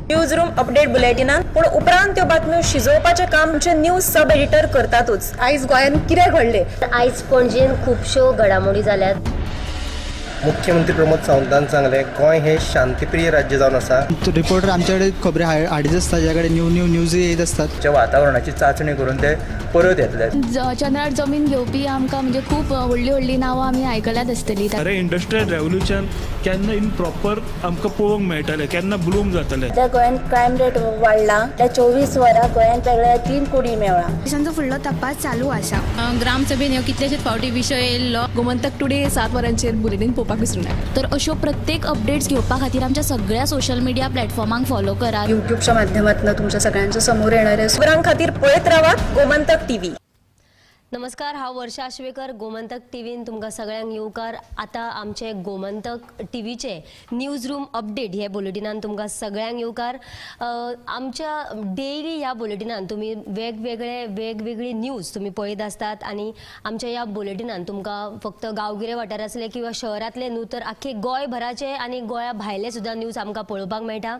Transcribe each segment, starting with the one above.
News room update बुलेटिनान पूण उपरांत त्यो बातम्यो शिजोवपाचें काम आमचे न्यूज सब एडिटर करतातूच. आयज गोंयांत कितें घडलें? आयज पणजेन खुबश्यो घडामोडी जाल्यात. मुख्यमंत्री प्रमोद सावंतान सांगलें, गोंय हे शांतीप्रिय राज्य जावन आसा. रिपोर्टर आमच्याकडे खबरी हाडीत आसता, ज्या कडेन न्यू न्यू न्यूज येत आसतात. वातावरणाची चाचणी करून ते परत येतले. चंद्रार जमीन घेवपी आमकां म्हणजे खूब व्हडली व्हडली नांवां आमी आयकल्यात आसतली. अरे इंडस्ट्रियल रेव्होल्युशन केन्ना इन प्रॉपर आमकां पळोवंक मेळटलें, केन्ना ब्लूम जातलें. सध्या गोंयांत क्रायम रेट वाडला. त्या 24 वरां गोंयांत वेगळ्या 3 कुडी मेळ्ळा. पोलिसांचो फुडलो तपास चालू आसा. ग्रामसभेन ह्यो कितलेशेच फावटी विशय येयल्लो. गोमंतक टुडे 7 वरांचेर बुलेटीन पळोवपाक विसरूं नाका. तर अश्यो प्रत्येक अपडेट्स घेवपा खातीर आमच्या सगळ्या सोशल मिडिया प्लॅटफॉर्मांक फॉलो करात. युट्यूबच्या माध्यमातून तुमच्या सगळ्यांच्या समोर येणार आहे. खबरां खातीर पळयत रावात गोमंतक टीव्ही. नमस्कार, हांव वर्षा आश्वेकर. गोमंतक टीव्हीन तुमकां सगळ्यांक येवकार. आतां आमचे गोमंतक टीव्हीचे न्यूज रूम अपडेट हे बुलेटिनान तुमकां सगळ्यांक येवकार. आमच्या डेली ह्या बुलेटिनान तुमी वेगवेगळी न्यूज तुमी पळयत आसतात आनी आमच्या ह्या बुलेटिनान तुमकां फक्त गांवगिरे वाठारांतले किंवा शहरांतले न्हू तर आख्खे गोंयभराचे आनी गोंया भायले सुद्दां न्यूज आमकां पळोवपाक मेळटा.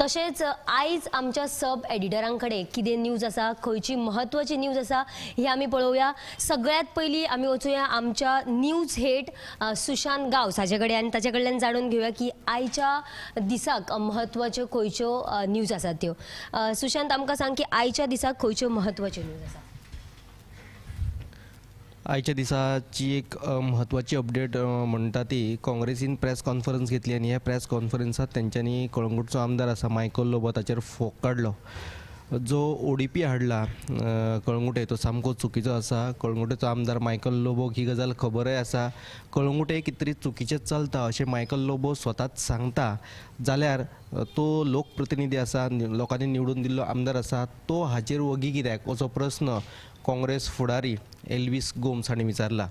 तशेंच आयज आमच्या सब एडिटरां कडेन कितें न्यूज आसा, खंयची म्हत्वाची न्यूज आसा ही आमी पळोवया. सगळ्यात पयली आमी वचूया आमच्या न्यूज हेड सुशांत गांवस हाचे कडेन आनी ताचे कडल्यान जाणून घेवया की आयच्या दिसाक म्हत्वाच्यो खंयच्यो न्यूज आसात त्यो. सुशांत, आमकां सांग की आयच्या दिसाक खंयच्यो म्हत्वाच्यो न्यूज आसा. आयच्या दिसाची एक म्हत्वाची अपडेट म्हणटा ती काँग्रेसीन प्रेस कॉन्फरन्स घेतली आनी ह्या प्रेस कॉन्फरन्सात तेंच्यांनी कळंगूटचो आमदार आसा मायकल लोबो ताचेर फोग काडलो. जो ओडीपी हाडला कळंगूटे तो सामको चुकीचो आसा. कळंगूटेचो आमदार मायकल लोबोक ही गजाल खबरय आसा. कळंगूटे कितें तरी चुकीचें चलता अशें मायकल लोबो स्वताच सांगता जाल्यार तो लोकप्रतिनिधी आसा, लोकांनी निवडून दिल्लो आमदार आसा, तो हाचेर वगी कित्याक असो प्रस्न काँग्रेस फुडारी एल्वीस गोम्स हांणी विचारला.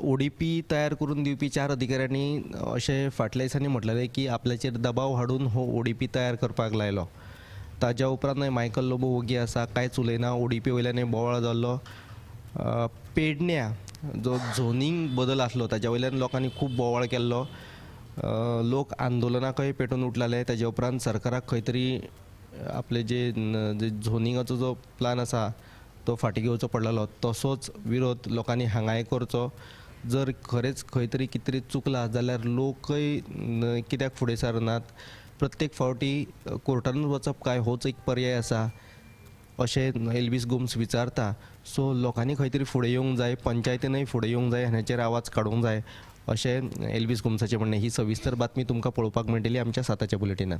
ओडीपी तयार करून दिवपी 4 अधिकाऱ्यांनी अशें फाटल्या दिसांनी म्हटलेलें की आपल्याचेर दबाव हाडून हो ओडीपी तयार करपाक लायलो. ताज्या उपरांतय मायकल लोबो वोगी आसा, कांयच उलयना. ओडीपी वयल्यान बोवाळ जाल्लो. पेडण्या जो झोनींग बदल आसलो ताज्या वयल्यान लोकांनी खूब बोवाळ केल्लो. लोक आंदोलनाकय पेटून उठलाले. ताज्या उपरांत सरकाराक खंय तरी आपले जे झोनिंगाचो जो प्लान आसा तो फाटीं घेवचो पडलेलो. तसोच विरोध लोकांनी हांगाय करचो. जर खरेंच खंय तरी कितें तरी चुकलां जाल्यार लोकय कित्याक फुडें सरनात. प्रत्येक फावटी कोर्टानूच वचप काय होच एक पर्याय आसा अशें एल्वीस गोम्स विचारता. सो लोकांनी खंय तरी फुडें येवंक जाय, पंचायतीनय फुडें येवंक जाय, हाचेर आवाज काडूंक जाय अशें एल्वीस गोम्साचें म्हणणें. ही सविस्तर बातमी तुमकां पळोवपाक मेळटली आमच्या 7च्या बुलेटिनान.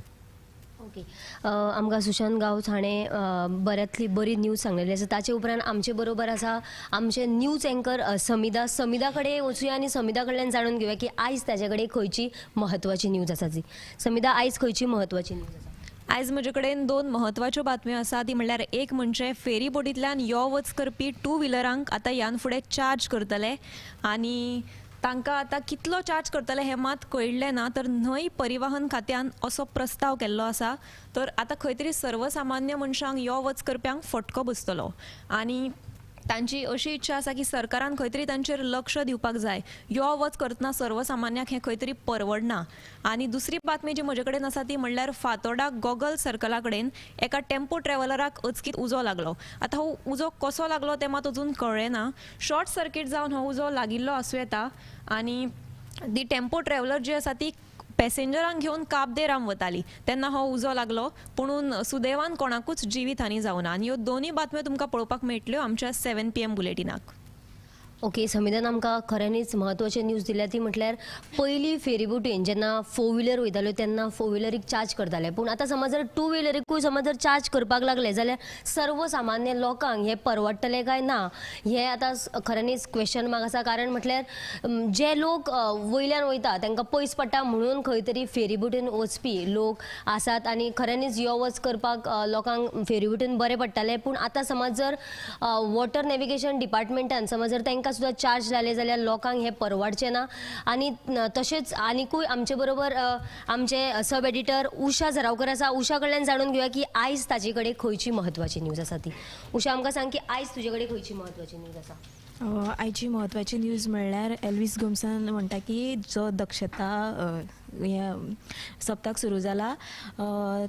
ओके, आमकां सुशांत गांवस हाणें बऱ्यांतली बरी न्यूज सांगलेली आसा. ताचे उपरांत आमचे बरोबर आसा आमचे न्यूज एंकर समिधा. समिधा कडेन वचुया आनी समिधा कडल्यान जाणून घेवया की आयज ताचे कडेन खंयची म्हत्वाची न्यूज आसा ती. समिधा, आयज खंयची म्हत्वाची न्यूज आसा? आयज म्हजे कडेन 2 म्हत्वाच्यो बातम्यो आसा. ती म्हणल्यार एक म्हणजे फेरी बोटींतल्यान यो वच करपी 2 व्हिलरांक आतां ह्यान फुडें चार्ज करतले आनी तांकां आतां कितलो चार्ज करतले हें मात कळिल्लें ना. तर न्हंय परिवहन खात्यान असो प्रस्ताव केल्लो आसा. तर आतां खंय तरी सर्वसामान्य मनशांक यो वच करप्यांक फटको बसतलो आनी तांची अशी इच्छा आसा की सरकारान खंय तरी तांचेर लक्ष दिवपाक जाय. यो वच करतना सर्वसामान्याक हें खंय तरी परवडना. आनी दुसरी बातमी जी म्हजे कडेन आसा ती म्हणल्यार फातोर्डा गॉगल सर्कला कडेन एका टेम्पो ट्रॅव्हलराक अचकीत उजो लागलो. आतां हो उजो कसो लागलो तें मात अजून कळ्ळें ना. शॉर्ट सर्कीट जावन हो उजो लागिल्लो आसूं येता आनी ती टेम्पो ट्रॅव्हलर जी आसा ती पॅसेंजरांक घेवन काब दे राम वताली तेन्ना हो उजो लागलो. पुणून सुदैवान कोणाकूच जिवीत हानी जावना. आनी ह्यो दोनूय बातम्यो तुमकां पळोवपाक मेळटल्यो आमच्या 7 PM बुलेटिनाक. ओके, समिधान आमकां खऱ्यांनीच म्हत्वाचे न्यूज दिल्या. ती म्हटल्यार पयलीं फेरीबोटीन जेन्ना 4 व्हिलर वयताल्यो तेन्ना 4 व्हिलरीक चार्ज करताले, पूण आतां समज जर 2 व्हिलरीकूय समज जर चार्ज करपाक लागले जाल्यार सर्वसामान्य लोकांक हें परवडटलें काय ना हें आतां खऱ्यांनीच क्वेश्चन मार्क आसा. कारण म्हटल्यार जे लोक वयल्यान वयता तांकां पयस पडटा म्हणून खंय तरी फेरीबोटीन वचपी लोक आसात आनी खऱ्यांनीच यो वच करपाक लोकांक फेरीबोटीन बरें पडटालें. पूण आतां समज जर वॉटर नॅव्हिगेशन डिपार्टमेंटान समज जर तांकां सुद्दां चार्ज लायले जाल्यार लोकांक हें परवडचें ना. आनी तशेंच आनिकूय आमचे बरोबर आमचे सब एडिटर उषा झरावकर आसा. उषा कडल्यान जाणून घेवया की आयज ताजे कडेन खंयची म्हत्वाची न्यूज आसा ती. उषा, आमकां सांग की आयज तुजे कडेन खंयची म्हत्वाची न्यूज आसा. आयची म्हत्वाची न्यूज म्हणल्यार एल्वीस गोम्सान म्हणटा की जो दक्षता सप्तक सुरू जाला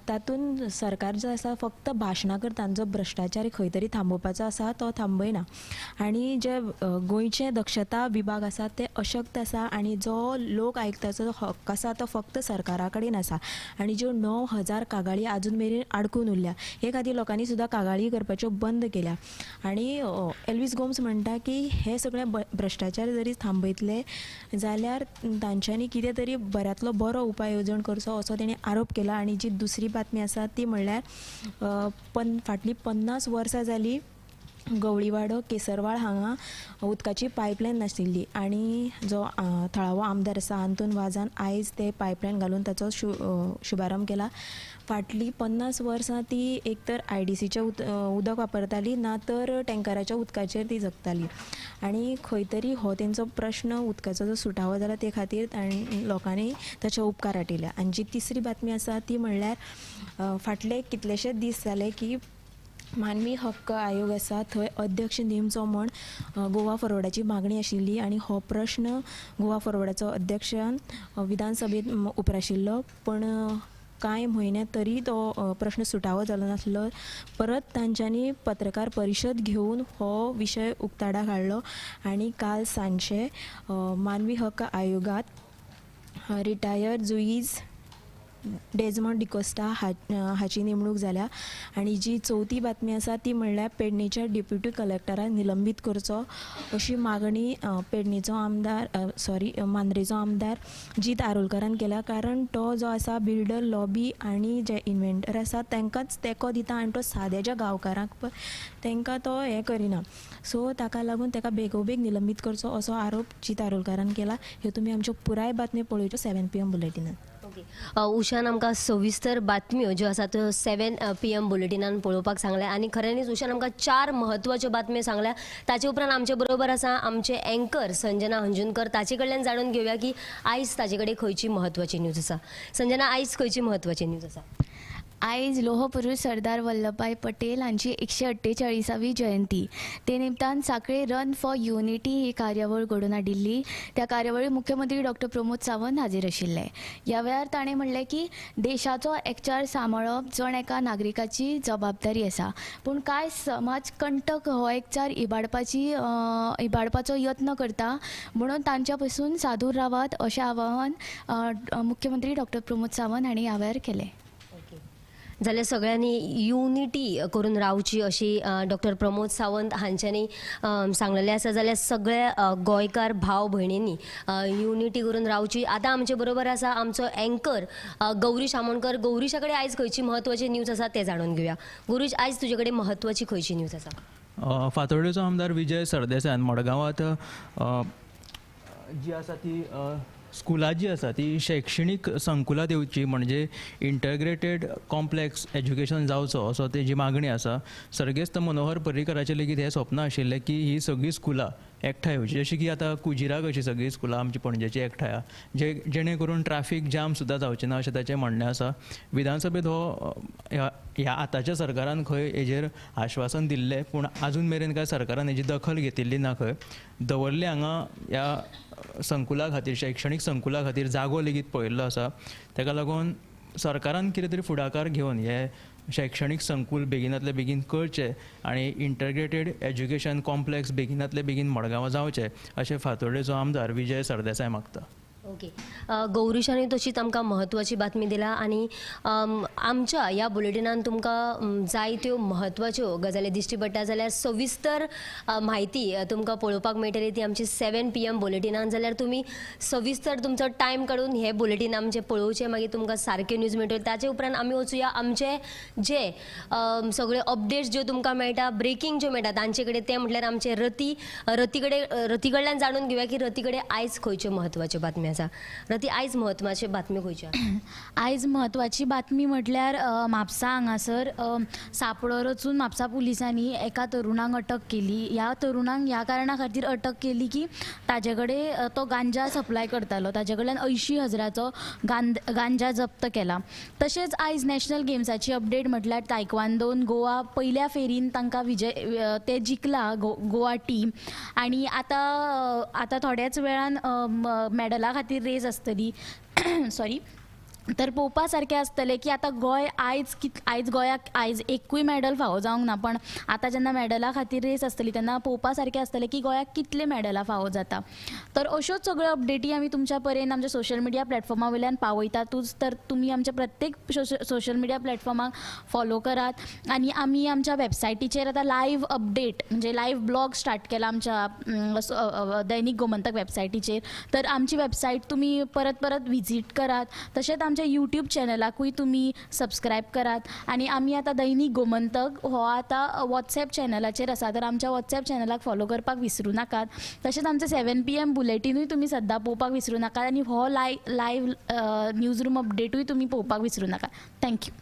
तातूंत सरकार जो आसा फक्त भाशणां करता, जो भ्रश्टाचार खंय तरी थांबोवपाचो आसा तो थांबयना आनी जे गोंयचे दक्षता विभाग आसा ते अशक्त आसा आनी जो लोक आयुक्ताचो हक्क आसा तो फक्त सरकारा कडेन आसा आनी ज्यो 9,000 कागाळी आजून मेरेन आडकून उरल्या हे खातीर लोकांनी सुद्दां कागाळी करपाच्यो बंद केल्या आनी एल्वीस गोम्स म्हणटा की हे सगळे भ्रश्टाचार जरी थांबयतले जाल्यार तांच्यांनी कितें तरी बऱ्यांतलो बरो उपाय येवजण करचो असो तेणी आरोप केला. आनी जी दुसरी बातमी आसा ती म्हणल्यार फाटलीं 50 वर्सां जाली गवळीवाडो केसरवाळ हांगा उदकाची पायपलायन नाशिल्ली आनी जो थळावो आमदार आसा आंतोन वाजान आयज ते पायपलायन घालून ताचो शुभारंभ केला. फाटलीं 50 वर्सां ती एक तर IDCचें उदक वापरताली ना तर टँकराच्या उदकाचेर ती जगताली आनी खंय तरी हो तेंचो प्रश्न उदकाचो जो सुटावो जाला ते खातीर लोकांनी ताचे उपकार आटयल्या. आनी जी तिसरी बातमी आसा ती म्हणल्यार फाटले कितलेशे दीस जाले की मानवी हक्क आयोग आसा थंय अध्यक्ष नेमचो म्हूण गोवा फॉरवर्डाची मागणी आशिल्ली आनी हो प्रश्न गोवा फॉरवर्डाचो अध्यक्षान विधानसभेत उप्राशिल्लो, पूण कांय म्हयने तरी तो प्रश्न सुटावो जालो नासलो. परत तांच्यांनी पत्रकार परिशद घेवन हो विशय उक्ताडाक हाडलो आनी काल सांजचे मानवी हक्क आयोगात रिटायर्ड जुईज डेजमंड डिकोस्टा हाची नेमणूक जाल्या. आनी जी चवथी बातमी आसा ती म्हणल्यार पेडणेच्या डेप्युटी कलेक्टराक निलंबीत करचो अशी मागणी पेडणेचो आमदार सॉरी मांद्रेचो आमदार जीत आरोलकारान केल्या, कारण तो जो आसा बिल्डर लॉबी आनी जे इन्व्हेंटर आसा तांकांच तेंको दिता आनी तो साद्या ज्या गांवकारांक तांकां तो हें करिना, सो ताका लागून ताका बेगोबेग निलंबीत करचो असो आरोप जीत आरोलकारान केला. ह्यो तुमी आमच्यो पुराय बातम्यो पळोवच्यो 7 PM बुलेटिनान. उषान आमकां सविस्तर बातम्यो ज्यो आसा त्यो 7 PM बुलेटिनान पळोवपाक सांगल्या आनी खऱ्यांनीच उषान आमकां 4 म्हत्वाच्यो बातम्यो सांगल्या. ताचे उपरांत आमचे बरोबर आसा आमचे एंकर संजना हंजुनकर, ताचे कडल्यान जाणून घेवया की आयज ताचे कडेन खंयची म्हत्वाची न्यूज आसा. संजना, आयज खंयची म्हत्वाची न्यूज आसा? आयज लोहपुरुष सरदार वल्लभभाई पटेल हांची 148वी जयंती, ते निमतान साखळे रन फॉर युनिटी ही कार्यावळ घडोवन हाडिल्ली. त्या कार्यावळीक मुख्यमंत्री डॉक्टर प्रमोद सावंत हाजीर आशिल्ले. ह्या वेळार ताणें म्हणलें की देशाचो एकचार सांबाळप जण एका नागरिकाची जबाबदारी आसा, पूण कांय समाज कंटक हो एकचार इबाडपाचो यत्न करता, म्हणून तांच्या पसून सादूर रावात अशें आवाहन मुख्यमंत्री डॉक्टर प्रमोद सावंत हांणी ह्या वेळार केलें. जाल्यार सगळ्यांनी युनिटी करून रावची अशी डॉक्टर प्रमोद सावंत हांच्यांनी सांगलेलें आसा. जाल्यार सगळ्या गोंयकार भाव भयणींनी युनिटी करून रावची. आतां आमचे बरोबर आसा आमचो एंकर गौरीश आमोणकर. गौरीशा कडेन आयज खंयची म्हत्वाची न्यूज आसा तें जाणून घेवया. गौरीश, आयज तुजे कडेन म्हत्वाची खंयची न्यूज आसा? फातोर्डेचो आमदार विजय सरदेसायान मडगांवांत जी आसा ती स्कुलां जी आसा ती शैक्षणीक संकुलां दिवची, म्हणजे इंटग्रेटेड कॉम्प्लेक्स एज्युकेशन जावचो असो तेजी मागणी आसा. सर्गेस्त मनोहर पर्रीकराचें लेगीत हें स्वप्न आशिल्लें की ही सगळीं स्कुलां एकठांय येवची, जशी की आतां कुजिराक अशी सगळीं स्कुलां आमची पणजेची एकठांय जे जेणे करून ट्राफीक जाम सुद्दां जावचें ना अशें ताचें म्हणणें आसा. विधानसभेंत हो ह्या आतांच्या सरकारान खंय हेजेर आश्वासन दिल्लें, पूण आजून मेरेन कांय सरकारान हेजी दखल घेतिल्ली ना. खंय दवर्ले हांगा ह्या संकुला खातीर, शैक्षणीक संकुला खातीर जागो लेगीत पळयल्लो आसा. ताका लागून सरकारान कितें तरी फुडाकार घेवन हे शैक्षणीक संकुल बेगिनातले बेगीन करचें आनी इंटग्रेटेड एज्युकेशन कॉम्प्लेक्स बेगिनातले बेगीन मडगांवां जावचें अशें फातोर्डेचो आमदार विजय सरदेसाय मागता. ओके, गौरीशान तशीच आमकां म्हत्वाची बातमी दिला आनी आमच्या ह्या बुलेटिनान तुमकां जायत्यो म्हत्वाच्यो गजाली दिश्टी पडटा. जाल्यार सविस्तर म्हायती तुमकां पळोवपाक मेळटली ती आमची 7 PM बुलेटिनान. जाल्यार तुमी सविस्तर तुमचो टायम काडून हे बुलेटीन आमचें पळोवचें, मागीर तुमकां सारक्यो न्यूज मेळटल्यो. ताचे उपरांत आमी वचुया आमचे जे सगळे अपडेट्स ज्यो तुमकां मेळटा, ब्रेकींग ज्यो मेळटा तांचे कडेन, तें म्हटल्यार आमचे रती कडल्यान जाणून घेवया की रती कडेन आयज खंयच्यो म्हत्वाच्यो बातम्यो आसा. आसा. रती, आयज म्हत्वाची बातमी खंयची? आयज म्हत्वाची बातमी म्हटल्यार म्हापसा हांगासर सापळो रचून म्हापसा पुलिसांनी एका तरुणाक अटक केली. ह्या तरुणाक ह्या कारणा खातीर अटक केली की ताजे कडेन तो गांजा सप्लाय करतालो. ताजे कडल्यान 80,000चो गांजा जप्त केला. तशेंच आयज नॅशनल गेम्साची अपडेट म्हटल्यार तायक्वांदोन गोवा पयल्या फेरीन तांकां विजय ते जिखला गोवा टीम आनी आतां थोड्याच वेळान मॅडला खातीर रेस आसतली. सॉरी, तर पळोवपा सारकें आसतलें की आतां गोंय आयज गोंयाक आयज एकूय मॅडल फावो जावंक ना, पण आतां जेन्ना मॅडला खातीर रेस आसतली तेन्ना पळोवपा सारकें आसतलें की गोंयाक कितले मॅडलां फावो जाता. तर अश्योच सगळ्यो अपडेटी आमी तुमच्या पर्यंत आमच्या सोशल मिडिया प्लॅटफॉर्मा वयल्यान पावयतातूच. तर तुमी आमच्या प्रत्येक सोशल मिडिया प्लॅटफॉर्माक फॉलो करात आनी आमी आमच्या वेबसायटीचेर आतां लायव्ह अपडेट म्हणजे लायव्ह ब्लॉग स्टार्ट केला आमच्या दैनिक गोमंतक वेबसायटीचेर. तर आमची वेबसायट तुमी परत परत विजीट करात. तशेंच आमच्या यूट्यूब चॅनलाकूय तुमी सबस्क्रायब करात आनी आमी आतां दैनिक गोमंतक हो आतां वॉट्सएप चॅनलाचेर आसा, तर आमच्या वॉट्सएप चॅनलाक फॉलो करपाक विसरूं नाकात. तशेंच आमचें 7 PM बुलेटिनूय तुमी सद्दां पळोवपाक विसरूं नाकात आनी हो लायव्ह न्यूज रूम अपडेटूय तुमी पळोवपाक विसरूं नाकात. Thank you.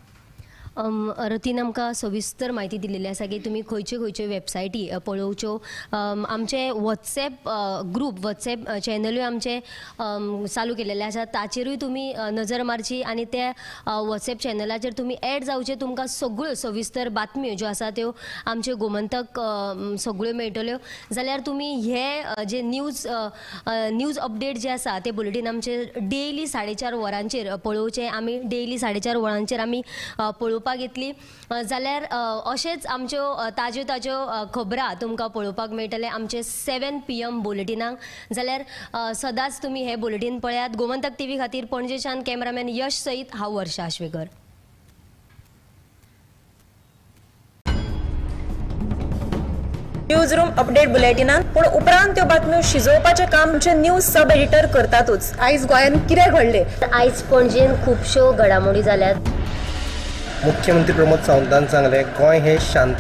रतीन आमकां सविस्तर म्हायती दिलेली आसा की तुमी खंयच्यो खंयच्यो वेबसायटी पळोवच्यो. आमचे वॉट्सएप ग्रूप, वॉट्सएप चॅनलूय आमचे चालू केलेले आसा, ताचेरूय तुमी नजर मारची आनी त्या वॉट्सएप चॅनलाचेर तुमी एड जावचे. तुमकां सगळ्यो सविस्तर बातम्यो ज्यो आसा त्यो आमच्यो गोमंतक सगळ्यो मेळटल्यो. जाल्यार तुमी हे जे न्यूज अपडेट जे आसा ते बुलेटीन आमचे डेली 4:30 वरांचेर पळोवचे. आमी डेली 4:30 वरांचेर आमी पळोवपाक येतली. जाल्यार अशेंच आमच्यो ताज्यो ताज्यो खबरां तुमकां पळोवपाक मेळटले आमचे 7 PM बुलेटिनाक. जाल्यार सदांच तुमी हे बुलेटीन पळयात. गोमंतक टीव्ही खातीर पणजेच्यान कॅमेरामॅन यश सयत हांव वर्षा आश्वेकर. न्यूज रूम अपडेट बुलेटिनान पूण उपरांत त्यो बातम्यो शिजोवपाचें काम आमचे न्यूज सब एडिटर करतातूच. आयज गोंयांत कितें घडलें? आयज पणजेन खुबश्यो घडामोडी जाल्यात. मुख्यमंत्री प्रमोद सावंतान सांगलें, गोंय हें शांत